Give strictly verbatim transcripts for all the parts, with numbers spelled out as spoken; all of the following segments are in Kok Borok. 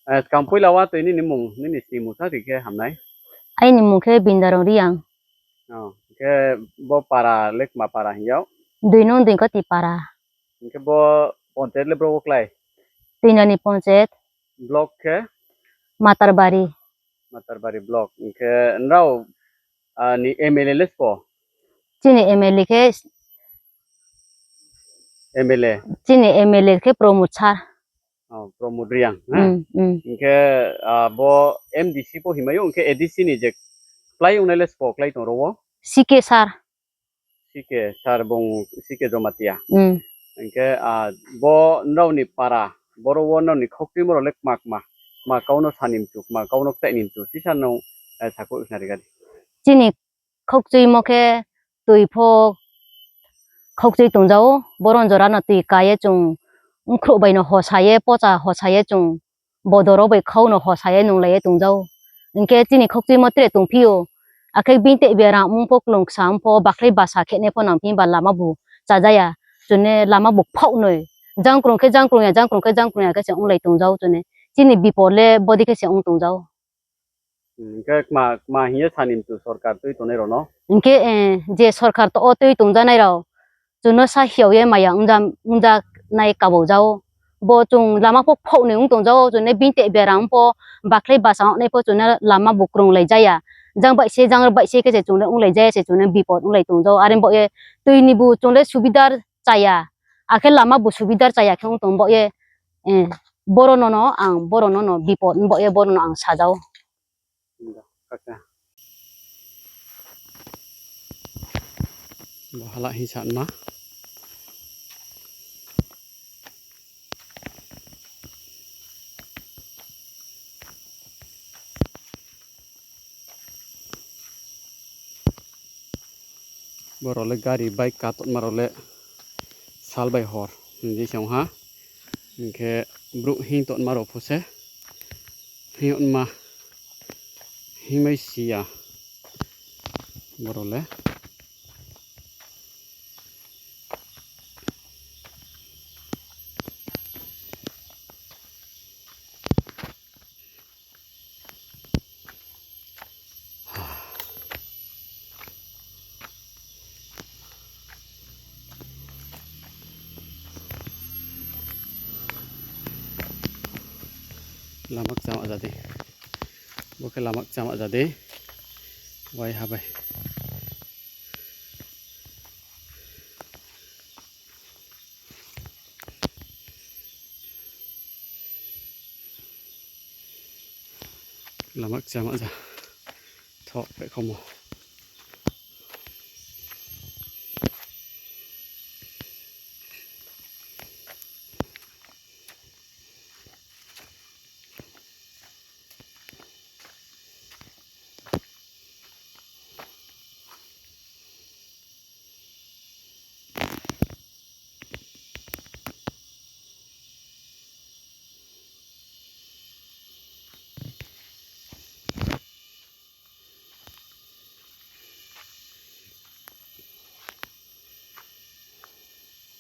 Eh, swkang puila wa twi nini mung, nini snimung sa rikhe hamnai. Aini mung khe Bindarong Riang. Oh, khe bo para le kma para hinjao? Dui nung dui koti para. Hingkhe bo ponchayat le bro klai? Twinani ponchayat. Block khe? Matarbari. Matarbari block. Hingkhe nrao, ah, ni M L A le spo? Chini M L A khe M L A? Chini M L A khe Pramod sir. Oh, Pramod Riang, ha? Mm, mm. Hingkhe, ah, bo M D C po himayo, hingkhe A D C ni je klai wngnai le spo klai tong ro o? C K sir. C K sir bung C K Jomatia. Mm. Hingkhe, ah, bo nrao ni para, boro o nrao ni khokchimo rok le kma kma, kma kau no sani mchu, kma kau no kchai ni mchu, sisa no, eh, sako wngkha rega di. Chini khokchwimo khe twi pho khokchwi tongjao, boron jora no twi kaiye chwng wngkhruh bai no hosaye, pocha hosaye chwng bodoro bai khau no hosaye nunglaiye tongjao. Hinkhe chini khokchwimo tre tongphio, akhe bini tei bera wngpho, klung ksa wngpho, bakhlai basa khe ne pho nang phi ba lama bo chajaya, chwne lama bo phauh noi, jangkrung khe jangkrung ya, jangkrung khe jangkrung ya khe se wnglai tongjao chwne, chini bipor le bodi khe se wng tongjao. Hingkhe kma, kma hiye sani mchu sorkar twi tongnai rokno? Hingkhe, eh, je sorkar to o twi tongjanai rok, chwngno sa hiyawi maya wngja-, wngjaknai kabau jao. Bo chwng lama phok phok ni wng tongjao, chwngno bini tei bera wngpho, bakhlai basa wngnai pho chwngno lama bo kwrwng lai jaya. Jang bai se, jang bai se khe se chwngno wng lai jaya se chwngno bipot wng lai tongjao. Are bo ye twi ni bo chwngno subidar chaya. Akhe lama bo subidar chaya khe wng tong bo ye, eh, boro nono ang, boro nono bipot wng bo ye, boro no ang sajao. Bo hala hinsa ma. Borok le gari bike ka tongma rok le sal bai hor hinwi se wngha. Hinkhe borok hing tongma rok pho se hing wngma himai siya borok le. Lama kchama jadi. Bo khe lama kchama jadi. Wai habai. Lama kchama ja. Thok pekhomo.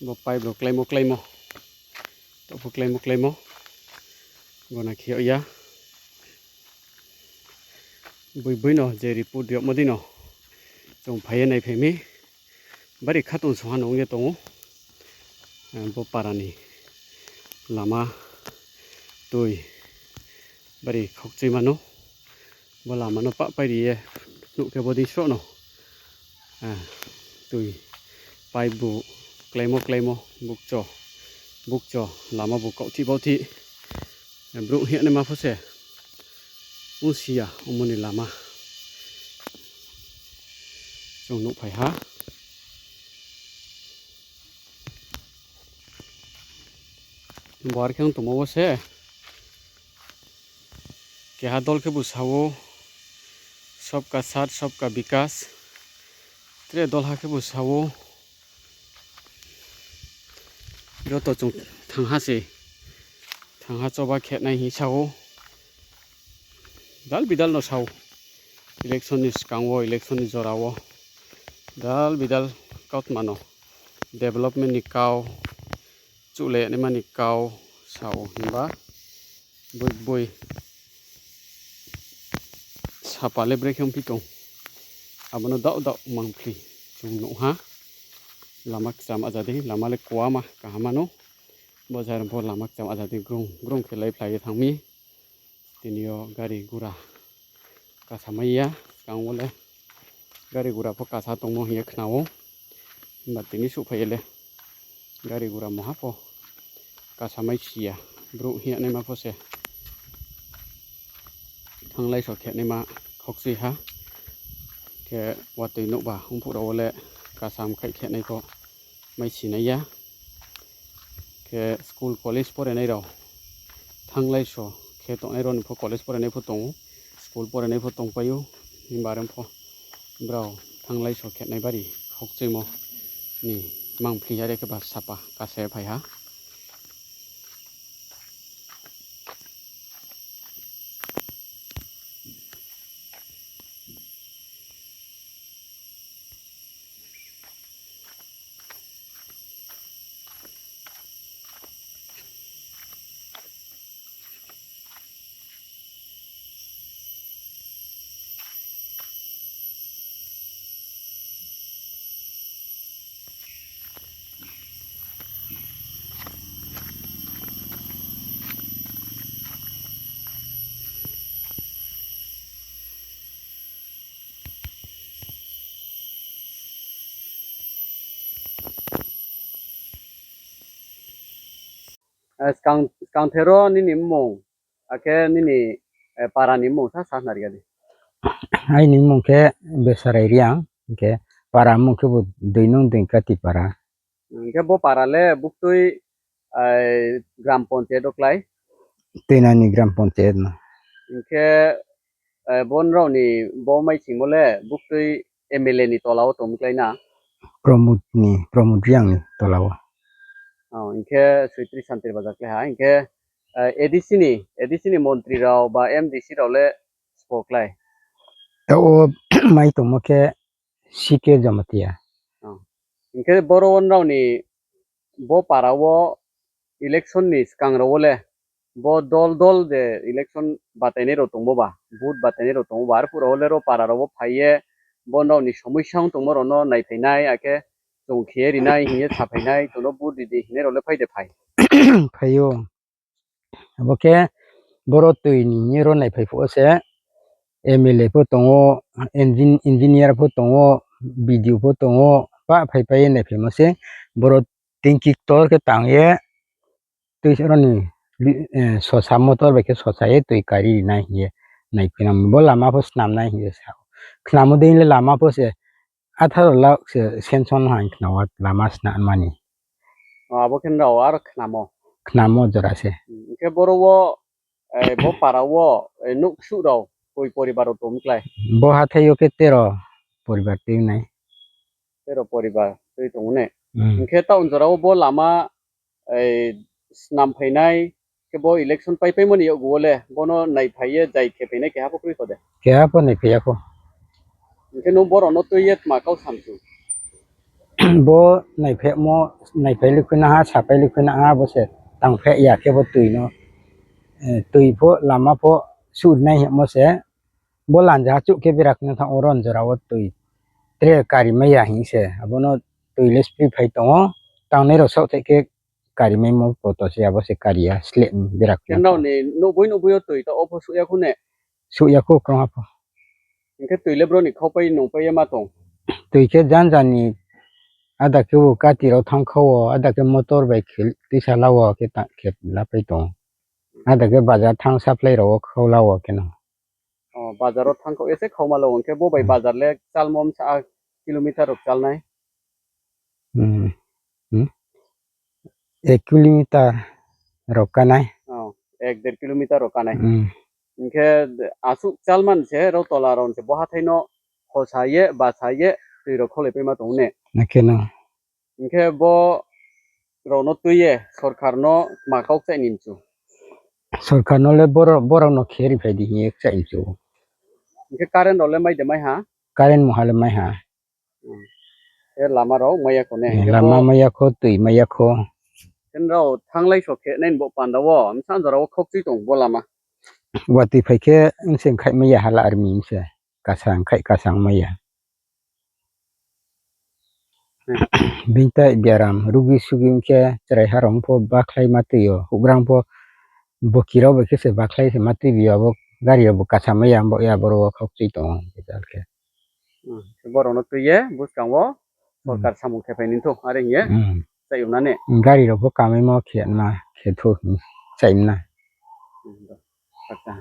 Bo pipe rok klaimo klaimo. Tokpho klaimo klaimo. Gona khiyok ya. Bui bui no je report riyokma di no. Chwng phaiya nai phaimi. Bari khatungsung hano wngya tongo. Eh, bo parani lama twi bari khokchwi mano. Bo lama no pah pai riye nukhe bodi srono. Ah, twi pipe bo klaimo klaimo bukcho bukcho lama bo kauthi bauthi. Bro hiya ne ma phose. Usia umoni lama. Chwng nuk phai ha. Bo ar khe wng tongma bo se. Keha dol khe bo sao, "Sabka saath, sabka vikas." Tre dol ha khe bo sao, "Joto chwng thang ha se, thang ha choba khe nai," hinwi sao. Dal bidal no sao. Election ni swkango, election ni jorao dal bidal kautma no development ni kau, chuklai nai mani kau sao hinba. Boi boi sapa le brekhe wngphi tong. Abono dao dao mangpli chwng nukha. Lama kwcham ajadi, lama le kwama kaham ano. Bo jai rok bo lama kwcham ajadi grung grung khe lai phlai thangmi. Tini o gari gura kasamai ya, swkango le gari gura pho kasa tongmo hiya khwnao. Himba tini suphai le gari gura moha pho kasamai siya. Bru hiya naima pho se thanglai so khe naima khokchi ha. Khe watwi nukba hungphuk rao le kasam khai khe nai pho mai sinai ya. Khe school college porenai rao thanglai so khe tongnai rao ni pho college porenai pho tongo, school porenai pho tongpaio, himba rem pho brao thanglai so khe nai bari khokchimo ni mangpli ya re khe ba sapa kasa phai ha. Eh, skang, skang thero nini mmung, akhe nini, eh, para ni mmung sa sa nari gadi. Aini mmung khe Besarai Riang, hingkhe para mmung khe bo Dwinung Dwingkati para. Hingkhe bo para le buktwi, eh, gram panchayat o klai? Twinani gram panchayat no. Hingkhe, eh, bonrok ni bo mai simo le buktwi M L A ni tola o tongwi klai na? Pramod ni, Pramod Riang ni tola o. Oh, hingkhe Soitri Santir Bajar klai ha, hingkhe, eh, A D C ni, A D C ni montri rok ba M D C rok le spo klai? O mai tongmo khe C K Jamatia. Oh. Hingkhe boro onrok ni bo para o election ni swkang rok o le bo dol dol je election batainai rok tongbo ba, vote batainai rok tongbo ba, arphuh rok o le ro para rok o phai ye bonrok ni somosya wng tongmo rok no nai phainai, akhe chwng khiye rinai hiye sa phainai, chwng no vote ridi hinai rok le phai de phai? Phai o. Abo khe boro twi ni hwnwi rw nai phai phuo se M L A pho tongo, engin-, engineer pho tongo, B D O pho tongo, ba phai phai nai phaimo se boro tanki ktor khe tang ye twi rw ni, eh, sosa motor bai khe sosa ye twi kari nai hiye nai phainai bo lama pho swnam nai hiye sa. Khnamo dei le lama pho se atharo lakh se sanction hai khna o lama sna mani. O, abo khe nrao aro khnamo? Khnamo jora se. Hmm, hingkhe boro o, eh, bo para o, eh, nuk suk rao koi poribar rok tong klai? Bo hathai o khe tero poribar twi nai. Tero poribar twi tong ne? Hmm. Hingkhe town jora o bo lama, eh, snam phainai, khe bo election pai paimani yakgo le, bono nai phai ye jai khe phainai keha pho kwrwi kho de? Keha pho nai phai ya kho. Hingkhe nwng borok no twi ye tma kau sam su? Bo nai phai mo, nai phai likhwna ha, sa phai likhwna ha, bo se tang phai ya khe bo twi no, eh, twi pho lama pho sur nai hemo se, bo lanja achuk khe berak no tha oro jora o twi tre kari maya hing se, abono twi le spi phai tongo, tangnai rok sok thai khe kari maimo poto se abo se kari ya sleh ni berak. Khe nrao ni nukbui nukbui o twi ta opho suk ya khu ne? Suk ya khu kwrwng apho. Hingkhe twi le bro ni khau pai nung pai ye ma tong? Twi khe jan jan ni ada khe bo kati rok thang kha o, ada khe motor bai khe twi sa la o khe ta khe la pai tong. Ada khe bazar thang supply rok o khau la o khe no. O, bazar o thang kha o ese khau ma la o, hingkhe bo bai Hmm. bazar le chal mom sa kilometer rok chal nai? Hmm. Hmm. Ek kilometer rok kanai. Oh, ek der kilometer rok kanai. Hmm. Hingkhe asuk chalman se rw tola rw se bo hathai no khosa ye, basa ye, twi rok kholoi paima tong ne. Nakhe no. Hingkhe bo rok no twi ye sorkar no ma kok chai ni mchu? Sorkar no le borok, borok no kheri phai di hiye chai mchu. Hingkhe current rok le mai de mai ha? Current moha le mai ha. Hmm. E lama rok maya kho ne? Eh, hingkhe lama bo maya kho, twi maya kho. Ken rao thanglai so khe nai bo panda o, msa jora o khokchi tong bo lama. Watwi phai khe mseng khai maya hala army mse. Kasang khai kasang maya. Hmm. Bini tai biaram rugi sugi wngkhe chwrai harok pho bakhlai ma twi o, hugrang pho bokirok bai khe se bakhlai se ma twi bi o, abo gari rok bo kasang maya bo ya borok o khokchi tongo khe. Hmm. Borok no twi ye bwskango Hmm. sorkar samung khe phai nini tho, are hiye Hmm. chai unani. Gari rok pho kamai ma khe na khe thu chai na. Hmm. Acha.